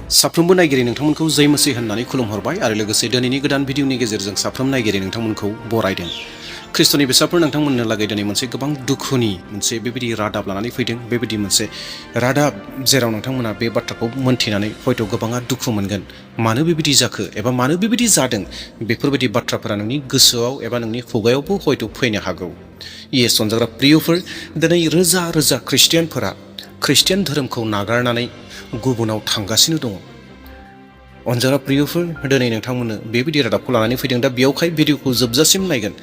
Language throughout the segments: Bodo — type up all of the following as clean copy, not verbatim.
साफ्रोमबो नायगिरि नोंथांमोनखौ जय मसीह होननानै खुलुमहरबाय आरो लोगोसे दिनैनि गोदान भिडिअनि गेजेरजों साफ्रोम नायगिरि नोंथांमोनखौ बरायदों। ख्रिस्ट'नि बेसादफोर नोंथांमोननो लागै दिनै मोनसे गोबां दुखुनि मोनसे बेबायदि रादाब लानानै फैदों। बेबायदि मोनसे रादाब जेराव नोंथांमोना बे बाथ्राखौ मोन्थिनानै हयथ' गोबाङा दुखु मोनगोन। मानो बेबायदि जाखो एबा मानो बेबायदि जादों बेफोरबायदि बाथ्राफोरा नोंनि गोसोआव एबा नोंनि खुगायावबो हयथ' फैनो हागौ। येस अनजाग्रा प्रियफोर, दिनै रोजा रोजा ख्रिस्टियानफोरा ख्रिस्टियान धोरोमखौ नागारनानै गुबुनाव थांगासिनो दङ। अनजाग्रा प्रियफोर, दिनै नोंथांमोननो बेबायदि रादाबखौ लानानै फैदों। दा बेयावहाय भिडिअखौ जोबजासिम नायगोन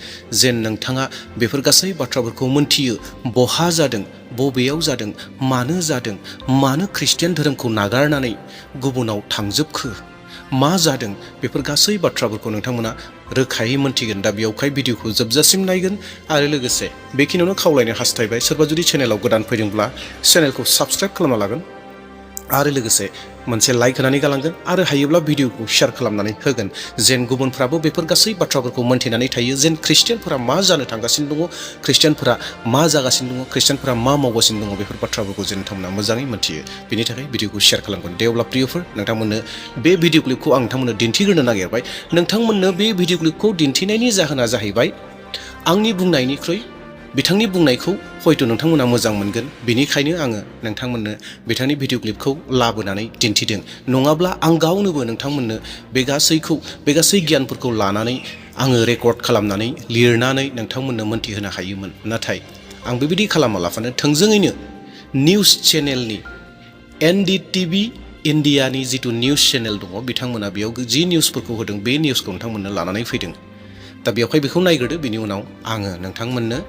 जेन नोंथाङा बेफोर गासै बाथ्राफोरखौ मोनथियो। बहा जादों, बबेयाव जादों, मानो जादों, मानो ख्रिस्टियान धोरोमखौ नागारनानै गुबुनाव थांजोबखो, मा जादों, बेफोर गासै बाथ्राफोरखौ नोंथांमोना रोखायै मोनथिगोन। दा बेयावहाय भिडिअखौ जोबजासिम नायगोन आरो लोगोसे बेखिनियावनो खावलायनो हास्थायबाय, सोरबा जुदि चेनेलाव गोदान फैदोंब्ला चेनेलखौ साबस्क्राइब खालामना लागोन आरो लोगोसे मोनसे लाइक होनानै गालांगोन आरो हायोब्ला भिडिअखौ शेयार खालामनानै होगोन जेन गुबुनफ्राबो बेफोर गासै बाथ्राफोरखौ मोन्थिनानै थायो। जेन ख्रिस्टियानफोरा मा जानो थांगासिनो दङ, ख्रिस्टियानफोरा मा जागासिनो दङ, ख्रिस्टियानफोरा मा मावगासिनो दङ, बेफोर बाथ्राफोरखौ जेन नोंथांमोना मोजाङै मोन्थियो। बेनि थाखाय भिडिअखौ शेयार खालामगोन। दे अब्ला प्रियफोर, नोंथांमोननो बे भिडिअ क्लिपखौ आं नोंथांमोननो दिन्थिग्रोनो नागिरबाय। नोंथांमोननो बे भिडिअ क्लिपखौ दिन्थिनायनि जाहोना जाहैबाय आंनि बुंनायनिख्रुइ बिथांनि बुंनायखौ हयथ' नोंथांमोना मोजां मोनगोन। बेनिखायनो आङो नोंथांमोननो बिथांनि भिडिअ क्लिपखौ लाबोनानै दिन्थिदों। नङाब्ला आं गावनोबो नोंथांमोननो बे गासै गियानफोरखौ लानानै आङो रेकर्ड खालामनानै लिरनानै नोंथांमोननो मोन्थिहोनो हायोमोन। नाथाय आं बेबायदि खालामालाफानो थोंजोङैनो निउस चेनेलनि NDTV इन्डियानि जिथु निउस चेनेल दङ, बिथांमोना बेयाव जि निउसफोरखौ होदों बे निउसखौ नोंथांमोननो लानानै फैदों। दा बेवहाय बेखौ नायग्रोदो, बिनि उनाव आङो नोंथांमोननो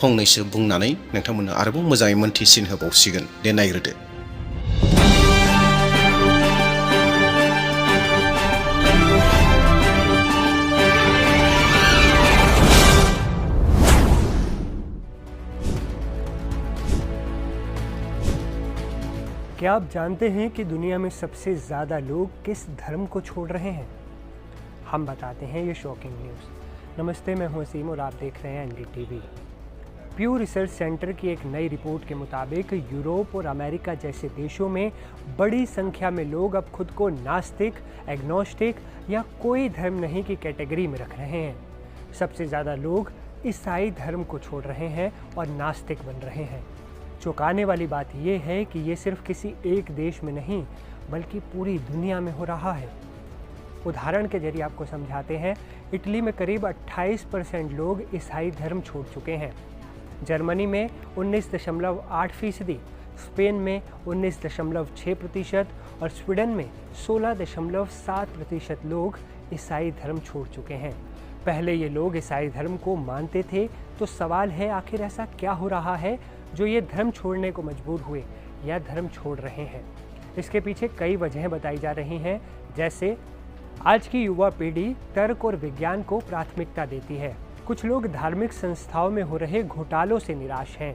फंनैसो बुंनानै नोंथांमोननो आरोबाव मोजाङै मोन्थिसिन होबावसिगोन। दे नायग्रोदो। क्या आप जानते हैं कि दुनिया में सबसे ज़्यादा लोग किस धर्म को छोड़ रहे हैं? हम बताते हैं ये शॉकिंग न्यूज़। नमस्ते, मैं हूं असीम और आप देख रहे हैं NDTV। प्यू रिसर्च सेंटर की एक नई रिपोर्ट के मुताबिक यूरोप और अमेरिका जैसे देशों में बड़ी संख्या में लोग अब खुद को नास्तिक, एग्नोस्टिक या कोई धर्म नहीं की कैटेगरी में रख रहे हैं। सबसे ज़्यादा लोग ईसाई धर्म को छोड़ रहे हैं और नास्तिक बन रहे हैं। चौंकाने वाली बात यह है कि ये सिर्फ किसी एक देश में नहीं बल्कि पूरी दुनिया में हो रहा है। उदाहरण के जरिए आपको समझाते हैं। इटली में करीब 28% लोग ईसाई धर्म छोड़ चुके हैं। जर्मनी में 19.8%, स्पेन में 19.6% और स्वीडन में 16.7% लोग ईसाई धर्म छोड़ चुके हैं। पहले ये लोग ईसाई धर्म को मानते थे, तो सवाल है आखिर ऐसा क्या हो रहा है जो ये धर्म छोड़ने को मजबूर हुए या धर्म छोड़ रहे हैं। इसके पीछे कई वजहें बताई जा रही हैं, जैसे आज की युवा पीढ़ी तर्क और विज्ञान को प्राथमिकता देती है। कुछ लोग धार्मिक संस्थाओं में हो रहे घोटालों से निराश हैं।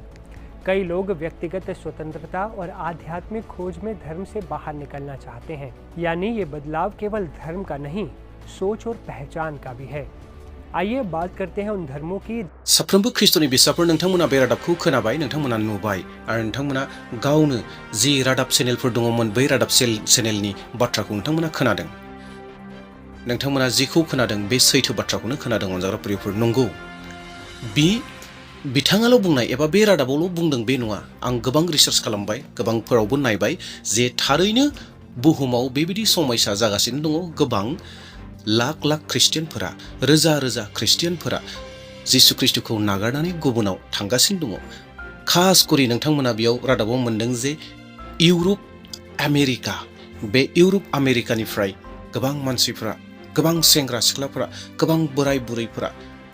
कई लोग व्यक्तिगत स्वतंत्रता और आध्यात्मिक खोज में धर्म से बाहर निकलना चाहते हैं। यानी ये बदलाव केवल धर्म का नहीं, सोच और पहचान का भी है। आइए बात करते हैं उन धर्मों की। साफ्रोमबो ख्रिस्ट'नि बिसाफोर, नोंथांमोना बे रादाबखौ खोनाबाय, नोंथांमोना नुबाय आरो नोंथांमोना गावनो जि रादाब चेनेलफोर दङमोन बै रादाब चेनेलनि बाथ्राखौ नोंथांमोना खोनादों। नोंथांमोना जिखौ खोनादों बे सैथो बाथ्राखौनो खोनादों। अनजाग्रा प्रियफोर, नंगौ बिथाङाल' बुंनाय एबा बे रादाबावल' बुंदों बे नङा। आं गोबां रिसार्च खालामबाय, गोबांफोरावबो नायबाय जे थारैनो बुहुमाव बेबायदि समयसा जागासिनो दङ। गोबां लाख लाख ख्रिस्टियानफोरा, रोजा रोजा ख्रिस्टियानफोरा जिसु ख्रिस्ट'खौ नागारनानै गुबुनाव थांगासिनो दङ। खास करि नोंथांमोना बेयाव रादाबाव मोनदों जे इउरप आमेरिका, बे इउरप आमेरिकानिफ्राय गोबां मानसिफोरा, गोबां सेंग्रा सिख्लाफोरा, गोबां बोराय बुरैफोरा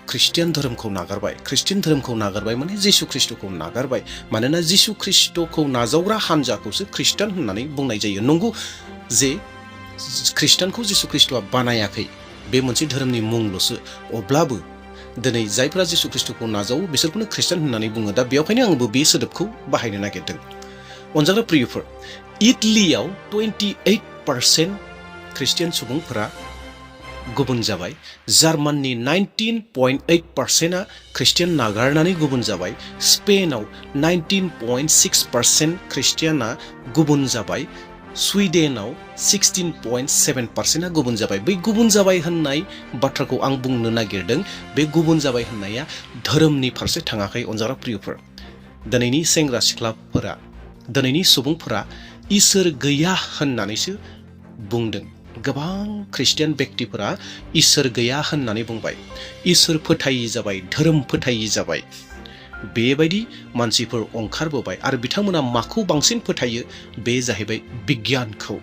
ख्रिस्टियान धोरोमखौ नागारबाय। ख्रिस्टियान धोरोमखौ नागारबाय माने जिसु ख्रिस्ट'खौ नागारबाय। मानोना जिसु ख्रिस्ट'खौ नाजावग्रा हान्जाखौसो ख्रिस्टियान होननानै बुंनाय जायो। नंगौ जे ख्रिस्टानखौ जिसु ख्रिस्ट'आ बानायाखै, बे मोनसे धोरोमनि मुंल'सो। अब्लाबो दिनै जायफोरा जिसु ख्रिस्ट'खौ नाजावो बिसोरखौनो ख्रिस्टान होननानै बुङो। दा बेवहायनो आंबो बे सोदोबखौ बाहायनो नागिरदों। अनजाग्रा प्रियफोर, इटलीयाव 28% ख्रिस्टियान सुबुंफोरा गुबुन जाबाय। जार्माननि 19.8%आ ख्रिस्टियान नागारनानै गुबुन जाबाय। स्पेनाव 19.6% ख्रिस्टियाना गुबुन जाबाय। सुइडेनाव 16.7%आ गुबुन जाबाय। बै गुबुन जाबाय होननाय बाथ्राखौ आं बुंनो नागिरदों। बे गुबुन जाबाय होननाया धोरोमनि फारसे थाङाखै अनजाग्रा प्रियफोर। दिनैनि सेंग्रा सिख्लाफोरा, दिनैनि सुबुंफोरा इसोर गैया होननानैसो बुंदों। गोबां ख्रिस्टियान व्यक्तिफोरा इसोर गैया होननानै बुंबाय, इसोर फोथायि जाबाय, धोरोम फोथायि जाबाय। बेबायदि मानसिफोर ओंखारबोबाय आरो बिथांमोना माखौ बांसिन फोथायो? बे जाहैबाय बिगियानखौ,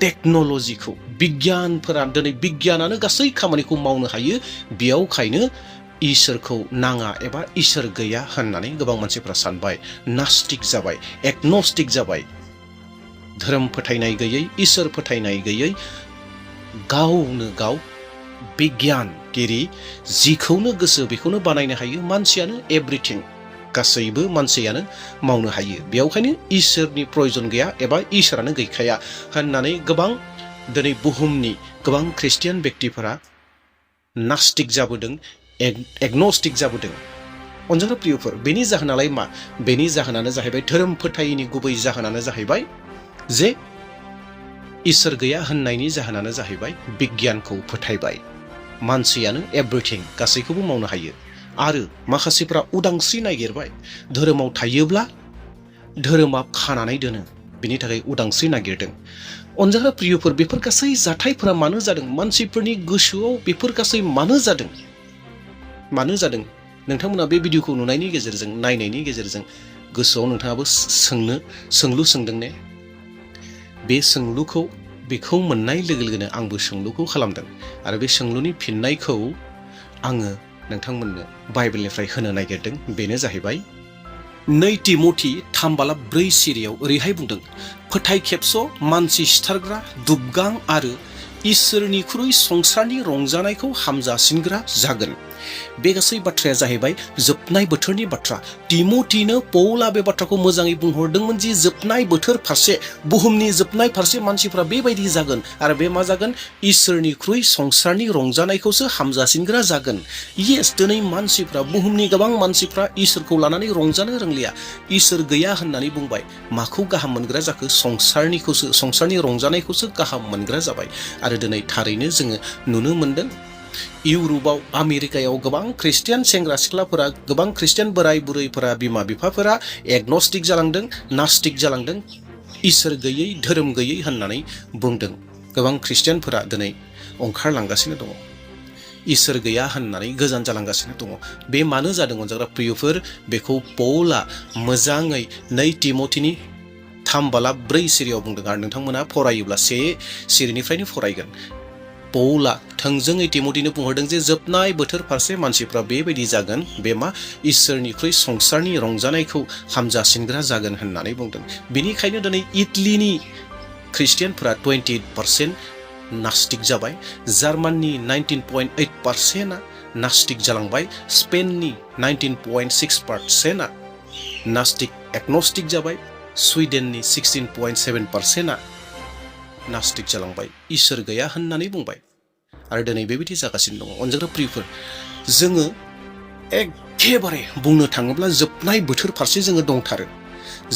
टेक्न'लजिखौ। बिगियानफोरा दिनै बिगियानानो गासै खामानिखौ मावनो हायो। बेयावखायनो इसोरखौ नाङा एबा इसोर गैया होननानै गोबां मानसिफ्रा सानबाय, नास्तिक जाबाय, एगनस्टिक जाबाय। धोरोम फोथायनाय गैयै, इसोर फोथायनाय गैयै, गावनो गाव बिगियानगिरि, जिखौनो गोसो बेखौनो बानायनो हायो। मानसियानो एभ्रिथिं, गासैबो मानसियानो मावनो हायो। बेयावखायनो इसोरनि प्रयजन गैया एबा इसोरानो गैखाया होननानै गोबां दिनै बुहुमनि गोबां ख्रिस्टियान व्यक्तिफोरा नास्तिक जाबोदों, एगनस्टिक जाबोदों। अनजाग्रा प्रियफोर, बेनि जाहोनालाय मा? बेनि जाहोनानो जाहैबाय, धोरोम फोथायैनि गुबै जाहोनानो जाहैबाय जे इसोर गैया होननायनि जाहोनानो जाहैबाय बिगियानखौ फोथायबाय। मानसियानो एभ्रिथिं, गासैखौबो मावनो हायो। आरो माखासेफ्रा उदांस्रि नागिरबाय। धोरोमाव थायोब्ला धोरोमा खानानै दोनो, बिनि थाखाय उदांस्रि नागिरदों। अनजाग्रा प्रियफोर, बेफोर गासै जाथायफोरा मानो जादों? मानसिफोरनि गोसोआव बेफोर गासै मानो जादों? मानो जादों? नोंथांमोना बे भिडिअखौ नुनायनि गेजेरजों, नायनायनि गेजेरजों गोसोआव नोंथाङाबो सोंलु सोंदों ने? बे सोंलुखौ, बेखौ मोननाय लोगो लोगोनो आंबो सोंलुखौ खालामदों आरो बे सोंलुनि फिननायखौ आङो नोंथांमोननो बाइबेलनिफ्राय होनो नागिरदों। बेनो जाहैबाय 2 तिमथि 3:4 सिरियाव ओरैहाय बुंदों, फोथाय खेबस' मानसि सिथारग्रा, दुबगां आरो इसोरनिख्रुइ संसारनि रंजानायखौ हामजासिनग्रा जागोन। बे गासै बाथ्राया जाहैबाय जोबनाय बोथोरनि बाथ्रा। तिमथिनो पौला बे बाथ्राखौ मोजाङै बुंहरदोंमोन जि जोबनाय बोथोर फारसे, बुहुमनि जोबनाय फारसे मानसिफ्रा बेबायदि जागोन। आरो बे मा जागोन? इसोरनिख्रुइ संसारनि रंजानायखौसो हामजासिनग्रा जागोन। येस, दिनै मानसिफ्रा, बुहुमनि गोबां मानसिफ्रा इसोरखौ लानानै रंजानो रोंलिया। इसोर गैया होननानै बुंबाय। माखौ गाहाम मोनग्रा जाखो? संसारनिखौसो, संसारनि रंजानायखौसो गाहाम मोनग्रा जाबाय। आरो दिनै थारैनो जोङो नुनो मोनदों, इउर'पआव, आमेरिकायाव गोबां ख्रिस्टियान सेंग्रा सिख्लाफोरा, गोबां ख्रिस्टियान बोराय बुरैफोरा, बिमा बिफाफोरा एगनस्टिक जालांदों, नास्तिक जालांदों, इसोर गैयै, धोरोम गैयै होननानै बुंदों। गोबां ख्रिस्टियानफोरा दिनै ओंखारलांगासिनो दङ, इसोर गैया होननानै गोजान जालांगासिनो दङ। बे मानो जादों अनजाग्रा प्रियफोर? बेखौ पौला मोजाङै 2 तिमथिनि 3:4 सिरियाव बुंदों। आरो नोंथांमोना फरायोब्ला 1 सिरिनिफ्रायनो फरायगोन। पौला थोंजोङै तिमथिनो बुंहरदों जे जोबनाय बोथोर फारसे मानसिफ्रा बेबायदि जागोन। बे मा? इसोरनिख्रुइ संसारनि रंजानायखौ हामजासिनग्रा जागोन होननानै बुंदों। बेनिखायनो दिनै इटलीनि ख्रिस्टियानफोरा 28% नास्तिक जाबाय, जार्माननि 19.8%आ नास्तिक जालांबाय, स्पेननि 19.6%आ नास्तिक एगनस्टिक जाबाय, सुइडेननि 16.7%आ नास्तिक जालांबाय, इसोर गैया होननानै बुंबाय। आरो दिनै बेबायदि जागासिनो दङ। अनजाग्रा प्रियफोर, जोङो एखेबारे बुंनो थाङोब्ला जोबनाय बोथोर फारसे जोङो दंथारो,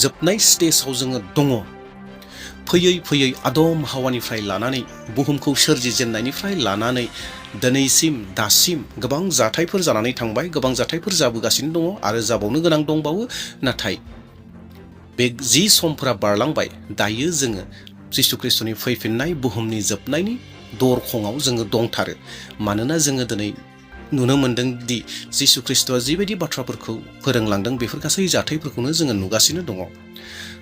जोबनाय स्टेजाव जोङो दङ। फैयै फैयै आदम हावानिफ्राय लानानै, बुहुमखौ सोरजिजेननायनिफ्राय लानानै दिनैसिम, दासिम गोबां जाथायफोर जानानै थांबाय, गोबां जाथायफोर जाबोगासिनो दङ आरो जाबावनो गोनां दंबावो। नाथाय बे जि समफोरा बारलांबाय, दायो जोङो जिसु ख्रिस्ट'नि फैफिननाय, बुहुमनि जोबनायनि दरखङाव जोङो दंथारो। मानोना जोङो दिनै नुनो मोनदों दि जिसु ख्रिस्ट'आ जिबायदि बाथ्राफोरखौ फोरोंलांदों, बेफोर गासै जाथायफोरखौनो जोङो नुगासिनो दङ।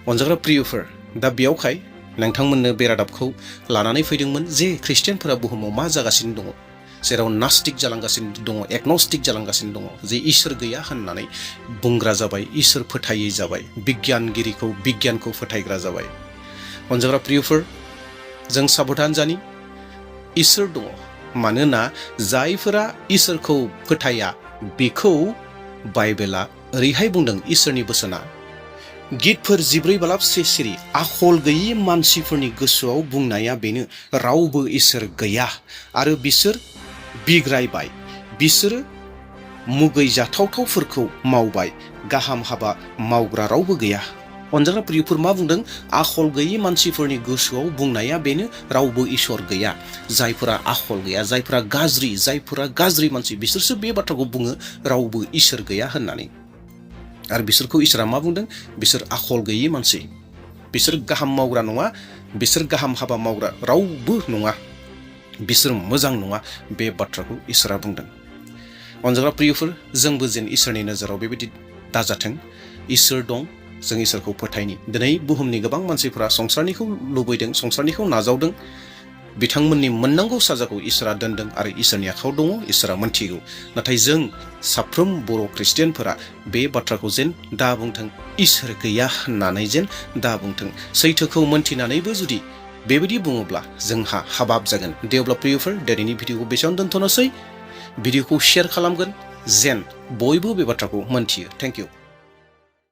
अनजाग्रा प्रियफोर, दा बेयावखाय नोंथांमोननो बे रादाबखौ लानानै फैदोंमोन जे ख्रिस्टियानफोरा बुहुमाव मा जागासिनो दङ, जेराव नास्तिक जालांगासिनो दङ, एगनस्टिक जालांगासिनो दङ, जे इसोर गैया होननानै बुंग्रा जाबाय, इसोर फोथायै जाबाय, बिगियानखौ फोथायग्रा जाबाय। अनजाग्रा प्रियफोर, जों साबधान जानि, इसोर दङ। मानोना जायफोरा इसोरखौ फोथाया, बेखौ बाइबेला ओरैहाय बुंदों, इसोरनि बोसोना गितफोर 14:1 सिरि, आखल गैयि मानसिफोरनि गोसोआव बुंनाया बेनो, रावबो इसोर गैया आरो बिसोर बिग्रायबाय, बिसोरो मुगै जाथावथावफोरखौ मावबाय, गाहाम हाबा मावग्रा रावबो गैया। अनजाग्रा प्रियफोर मा बुंदों? आखल गैयै मानसिफोरनि गोसोआव बुंनाया बेनो रावबो इसोर गैया। जायफोरा आखल गैया, जायफोरा गाज्रि मानसि, बिसोरसो बे बाथ्राखौ बुङो रावबो इसोर गैया होननानै। आरो बिसोरखौ इसोरा मा बुंदों? बिसोर आखल गैयै मानसि, बिसोर गाहाम मावग्रा नङा, बिसोर गाहाम हाबा मावग्रा रावबो नङा, बिसोर मोजां नङा, बे बाथ्राखौ इसोरा बुंदों। अनजाग्रा प्रियफोर, जोंबो जेन इसोरनि नोजोराव बेबायदि दाजाथों। इसोर दं, जों इसोरखौ फोथायनि। दिनै बुहुमनि गोबां मानसिफोरा संसारनिखौ लुबैदों, संसारनिखौ नाजावदों। बिथांमोननि मोननांगौ साजाखौ इसोरा दोनदों आरो इसोरनि आखायाव दङ, इसोरा मोनथिगौ। नाथाय जों साफ्रोम बर' ख्रिस्टियानफोरा बे बाथ्राखौ जेन दा बुंथों, इसोर गैया होननानै जेन दा बुंथों। सैथोखौ मोनथिनानैबो जुदि बेबायदि बुङोब्ला जोंहा हाबाब जागोन। दे अब्ला प्रियफोर, दिनैनि भिडिअखौ बेसेबां दोनथ'नोसै। भिडिअखौ शेयार खालामगोन जेन बयबो बे बाथ्राखौ मोनथियो। Thank you.